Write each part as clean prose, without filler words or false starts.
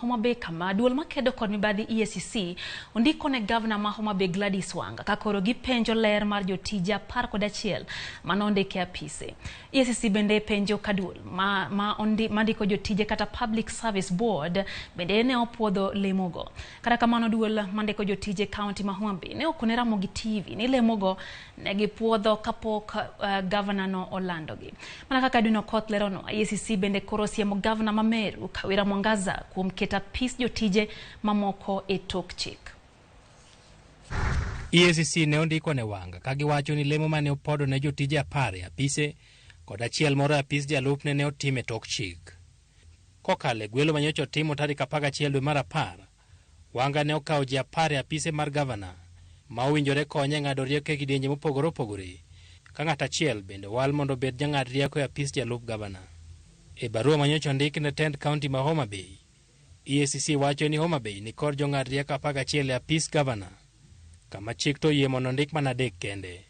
Homa Bay kama duol makedo kod mibadhi EACC ondiko ne gavana ma Homa Bay Gladys Wanga ka koro gipenjo ler mar jotije 11 mane ondiki e apise. EACC bende penjo ka duol ma ndiko jotije kata Public Service Board bende ne opuodho lemogo. Kata kamano, duol mandiko jotije kaunti ma Homa Bay ne okone Ramogi TV ni lemogo ne gipuodho kapok gavana no olandogi. Mana kaka Edwin Okoth leronwa, EACC bende koro siemo gavana ma Meru Kawira Mwangaza kuom keto apis jotije mamoko e tok chik. EACC ne ondiko ne Wanga ka giwacho ni lemo mane opodo ne jotije 10 e apise kod achiel moro e apis jalupne ne otim e tok chik. Kokalo e gwelo manyocha otimo tarik 11 dwe mar 10, Wanga ne okawo ji 10 e apise mar gavana ma owinjore konye e ng'ado rieko e kidienje mopogore opogore, ka ng'at achiel bende owal mondo obed jang'ad rieko e apis jalup gavana. E barua manyocha ondik ne tend kaunti ma Homa Bay, EACC wacho ni Homa Bay nikod jong'ad rieko 11 e apis gavana, kama chik to oyie mondo ondik mana adek kende: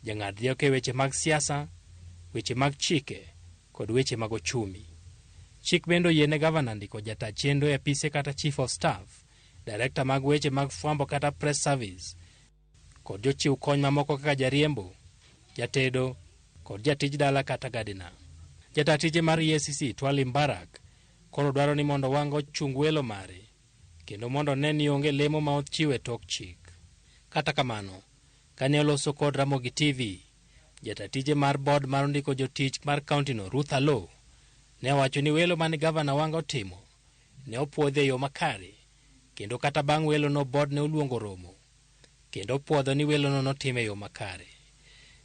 jang'ad rieko e weche mag siasa, weche mag chike kod weche mag ochumi. Chik bende oyie ne gavana ndiko jata chenro e apise kata chief of staff, director mag weche mag fwambo kata press service, kod jochiw kony mamoko kaka jariembo, jatedo kod jatij dala kata gardener. Jata tije mar EACC Twali Mbarak koro dwaro ni mondo Wanga ochung welo mare kendo mondo one ni onge lemo ma ochiwo e tok chik. Kata kamano, kane oloso kod Ramogi TV, jata tije mar board mar ndiko jotich mar kauntino Ruth Alo ne owacho ni welo mane gavana Wanga otimo ne opuodhi e yo makare, kendo kata bang' welono board ne oluongo romo kendo opuodho ni welono notim e yo makare.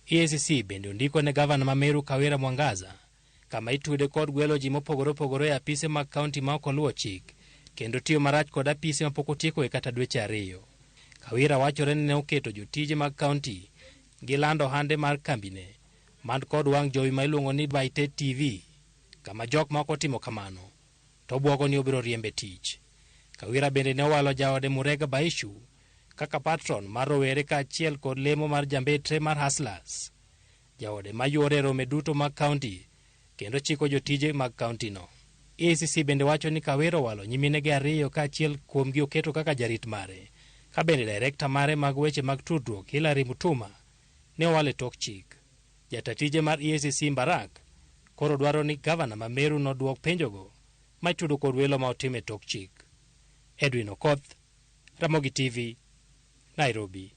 EACC bende ondiko ne gavana ma Meru Kawira Mwangaza kama itude kod gwelo ji mopogore opogore e apise mag kaunti ma ok oluwo chik kendo tiyo marach kod apise mapok otieko e kata dweche 2. Kawira wachore ni ne oketo jotije mag kaunti gi lando ohande mar kambine man kod wang' jowi ma iluongo ni Baite TV, kama jok ma ok otimo kamano to obwogo ni obiro riembe tich. Kawira bende ne owalo jaode Murega Baishu kaka patron mar rowere kaachiel kod lemo mar jambetre mar Hustlers. Jaode mayuore e rome duto mag kaunti kendo chiko jotije mag kaunti no. EACC bende wacho ni Kawira owalo nyiminege ariyo kaachiel kuomgi oketo kaka jarit mare, ka bende direkta mare mag weche mag tudruok Hilary Mutuma ne owal e tok chik. Jata tije mar EACC Mbarak koro dwaro ni gavana ma Meru noduok penjogo maitudo kod welo ma otim e tok chik. Edwin Okoth, Ramogi TV, Nairobi.